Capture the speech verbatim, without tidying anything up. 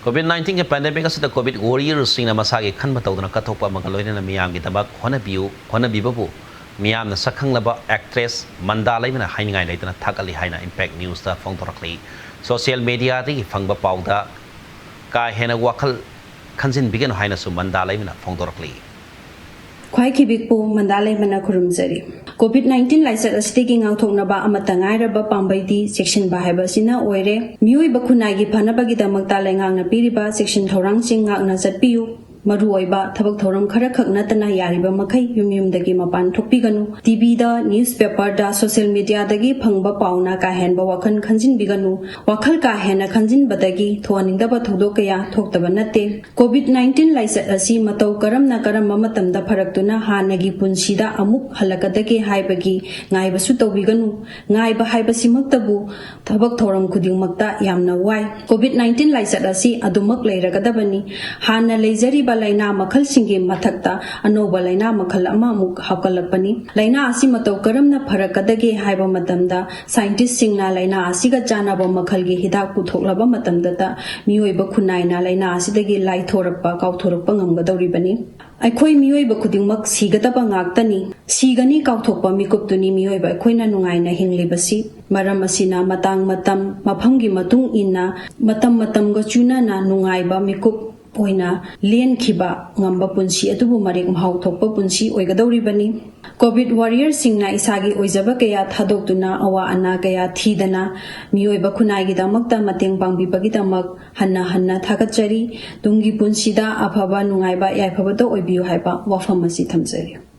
COVID ꯅꯥꯏꯟꯇꯤꯟꯒꯤ pandemic ꯑꯁꯤꯗ COVID ꯋꯥꯔꯤꯌꯔꯁꯤꯡꯅ ꯃꯁꯥꯒꯤ ꯈꯟꯕ ꯇꯧꯗꯨꯅ ꯀꯠꯊꯣꯛꯄ ꯑꯃꯒ ꯂꯣꯏꯅꯅ ꯃꯤꯌꯥꯝꯒꯤꯗꯃꯛ ꯍꯣꯠꯅꯕꯤꯌꯨ, ꯍꯣꯠꯅꯕꯤꯕꯕꯨ ꯃꯤꯌꯥꯝꯅ ꯁꯛꯈꯪꯂꯕ ꯑꯦꯛꯇ꯭ꯔꯦꯁ ꯃꯟꯗꯥ ꯂꯩꯃꯅ ꯍꯥꯏꯅꯤꯡꯉꯥꯏ ꯂꯩꯇꯅ ꯊꯥꯒꯠꯂꯤ ꯍꯥꯏꯅ ꯏꯝꯄꯦꯛ ꯅ꯭ꯌꯨꯁꯇ ꯐꯣꯡꯗꯣꯔꯛꯂꯤ꯫ ꯁꯣꯁꯤꯌꯦꯜ ꯃꯦꯗꯤꯌꯥꯗꯒꯤ ꯐꯪꯕ ꯄꯥꯎꯗ ꯀꯥ ꯍꯦꯟꯅ ꯋꯥꯈꯜ ꯈꯟꯖꯤꯟꯕꯤꯒꯅꯨ ꯍꯥꯏꯅꯁꯨ ꯃꯟꯗꯥ ꯂꯩꯃꯅ ꯐꯣꯡꯗꯣꯔꯛꯂꯤ꯫ ꯈ꯭ꯋꯥꯏ ꯈꯤꯕꯤꯛꯄꯨ ꯃꯟꯗꯥ ꯂꯩꯃꯅ ꯈꯨꯔꯨꯝꯖꯔꯤ꯫ ꯀꯣꯚꯤꯗ ꯅꯥꯏꯟꯇꯤꯟ ꯂꯥꯏꯆꯠ ꯑꯁꯤꯗꯒꯤ ꯉꯥꯛꯊꯣꯛꯅꯕ ꯑꯃꯠꯇ ꯉꯥꯏꯔꯕ ꯄꯥꯝꯕꯩꯗꯤ ꯆꯦꯛꯁꯤꯟꯕ ꯍꯥꯏꯕ ꯑꯁꯤꯅ ꯑꯣꯏꯔꯦ꯫ ꯃꯤꯑꯣꯏꯕ ꯈꯨꯟꯅꯥꯏꯒꯤ ꯐꯅꯕꯒꯤꯗꯃꯛꯇ ꯂꯩꯉꯥꯛꯅ ꯄꯤꯔꯤꯕ ꯆꯦꯛꯁꯤꯟ ꯊꯧꯔꯥꯡꯁꯤꯡ ꯉꯥꯛꯅ ꯆꯠꯄꯤꯌꯨ꯫ ꯃꯔꯨꯑꯣꯏꯕ ꯊꯕꯛ ꯊꯧꯔꯝ ꯈꯔꯈꯛ ꯅꯠꯇꯅ ꯌꯥꯔꯤꯕ ꯃꯈꯩ ꯌꯨꯝ ꯌꯨꯝꯗꯒꯤ ꯃꯄꯥꯟ ꯊꯣꯛꯄꯤꯒꯅꯨ꯫ ꯇꯤꯚꯤꯗ, ꯅ꯭ꯌꯨꯁꯄꯦꯄꯔꯗ, ꯁꯣꯁꯤꯌꯦꯜ ꯃꯦꯗꯤꯌꯥꯗꯒꯤ ꯐꯪꯕ ꯄꯥꯎꯅ ꯀꯥ ꯍꯦꯟꯕ ꯋꯥꯈꯜ ꯈꯟꯖꯤꯟꯕꯤꯒꯅꯨ꯫ ꯋꯥꯈꯜ ꯀꯥ ꯍꯦꯟꯅ ꯈꯟꯖꯤꯟꯕꯗꯒꯤ ꯊꯣꯛꯍꯟꯅꯤꯡꯗꯕ ꯊꯧꯗꯣꯛ ꯀꯌꯥ ꯊꯣꯛꯇꯕ ꯅꯠꯇꯦ꯫ ꯀꯣꯚꯤꯗ ꯅꯥꯏꯟꯇꯤꯟ ꯂꯥꯏꯆꯠ ꯑꯁꯤ ꯃꯇꯧ ꯀꯔꯝꯅ ꯀꯔꯝꯕ ꯃꯇꯝꯗ ꯐꯔꯛꯇꯨꯅ ꯍꯥꯟꯅꯒꯤ ꯄꯨꯟꯁꯤꯗ ꯑꯃꯨꯛ ꯍꯜꯂꯛꯀꯗꯒꯦ ꯍꯥꯏꯕꯒꯤ ꯉꯥꯏꯕꯁꯨ ꯇꯧꯕꯤꯒꯅꯨ꯫ ꯉꯥꯏꯕ ꯍꯥꯏꯕꯁꯤꯃꯛꯇꯕꯨ ꯊꯕꯛ ꯊꯧꯔꯝ ꯈꯨꯗꯤꯡꯃꯛꯇ ꯌꯥꯝꯅ ꯋꯥꯏ꯫ ꯀꯣꯚꯤꯗ ꯅꯥꯏꯟꯇꯤꯟ ꯂꯥꯏꯆꯠ ꯑꯁꯤ ꯑꯗꯨꯃꯛ ꯂꯩꯔꯒꯗꯕꯅꯤ꯫ ꯍꯥꯟꯅ ꯂꯩꯖꯔꯤꯕ ꯂꯥꯏꯅꯥ ꯃꯈꯜꯁꯤꯡꯒꯤ ꯃꯊꯛꯇ ꯑꯅꯧꯕ ꯂꯥꯏꯅꯥ ꯃꯈꯜ ꯑꯃ ꯑꯃꯨꯛ ꯍꯥꯞꯀꯠꯂꯛꯄꯅꯤ꯫ ꯂꯥꯏꯅꯥ ꯑꯁꯤ ꯃꯇꯧ ꯀꯔꯝꯅ ꯐꯔꯛꯀꯗꯒꯦ ꯍꯥꯏꯕ ꯃꯇꯝꯗ ꯁꯥꯏꯟꯇꯤꯁꯁꯤꯡꯅ ꯂꯥꯏꯅꯥ ꯑꯁꯤꯒ ꯆꯥꯟꯅꯕ ꯃꯈꯜꯒꯤ ꯍꯤꯗꯥꯛ ꯄꯨꯊꯣꯛꯂꯕ ꯃꯇꯝꯗꯇ ꯃꯤꯑꯣꯏꯕ ꯈꯨꯟꯅꯥꯏꯅ ꯂꯥꯏꯅꯥ ꯑꯁꯤꯗꯒꯤ ꯂꯥꯏꯊꯣꯔꯛꯄ, ꯀꯥꯎꯊꯣꯔꯛꯄ ꯉꯝꯒꯗꯧꯔꯤꯕꯅꯤ꯫ ꯑꯩꯈꯣꯏ ꯃꯤꯑꯣꯏꯕ ꯈꯨꯗꯤꯡꯃꯛ ꯁꯤꯒꯗꯕ ꯉꯥꯛꯇꯅꯤ꯫ ꯁꯤꯒꯅꯤ ꯀꯥꯎꯊꯣꯛꯄ ꯃꯤꯀꯨꯞꯇꯨꯅꯤ ꯃꯤꯑꯣꯏꯕ ꯑꯩꯈꯣꯏꯅ ꯅꯨꯡꯉꯥꯏꯅ ꯍꯤꯡꯂꯤꯕꯁꯤ꯫ ꯃꯔꯝ ꯑꯁꯤꯅ ꯃꯇꯥꯡ ꯃꯇꯝ, ꯃꯐꯝꯒꯤ ꯃꯇꯨꯡ ꯏꯟꯅ, ꯃꯇꯝ ꯃꯇꯝꯒ ꯆꯨꯅꯅ ꯅꯨꯡꯉꯥꯏꯕ ꯃꯤꯀꯨꯞ ꯑꯣꯏꯅ ꯂꯦꯟꯈꯤꯕ ꯉꯝꯕ ꯄꯨꯟꯁꯤ ꯑꯗꯨꯕꯨ ꯃꯔꯦꯛ ꯃꯍꯥꯎ ꯊꯣꯛꯄ ꯄꯨꯟꯁꯤ ꯑꯣꯏꯒꯗꯧꯔꯤꯕꯅꯤ꯫ ꯀꯣꯚꯤꯗ ꯋꯥꯔꯤꯌꯔꯁꯤꯡꯅ ꯏꯁꯥꯒꯤ ꯑꯣꯏꯖꯕ ꯀꯌꯥ ꯊꯥꯗꯣꯛꯇꯨꯅ ꯑꯋꯥ ꯑꯅꯥ ꯀꯌꯥ ꯊꯤꯗꯅ ꯃꯤꯑꯣꯏꯕ ꯈꯨꯟꯅꯥꯏꯒꯤꯗꯃꯛꯇ ꯃꯇꯦꯡ ꯄꯥꯡꯕꯤꯕꯒꯤꯗꯃꯛ ꯍꯟꯅ ꯍꯟꯅ ꯊꯥꯒꯠꯆꯔꯤ꯫ ꯇꯨꯡꯒꯤ ꯄꯨꯟꯁꯤꯗ ꯑꯐꯕ ꯅꯨꯡꯉꯥꯏꯕ ꯌꯥꯏꯐꯕꯇ ꯑꯣꯏꯕꯤꯌꯨ ꯍꯥꯏꯕ ꯋꯥꯐꯝ ꯑꯁꯤ ꯊꯝꯖꯔꯤ꯫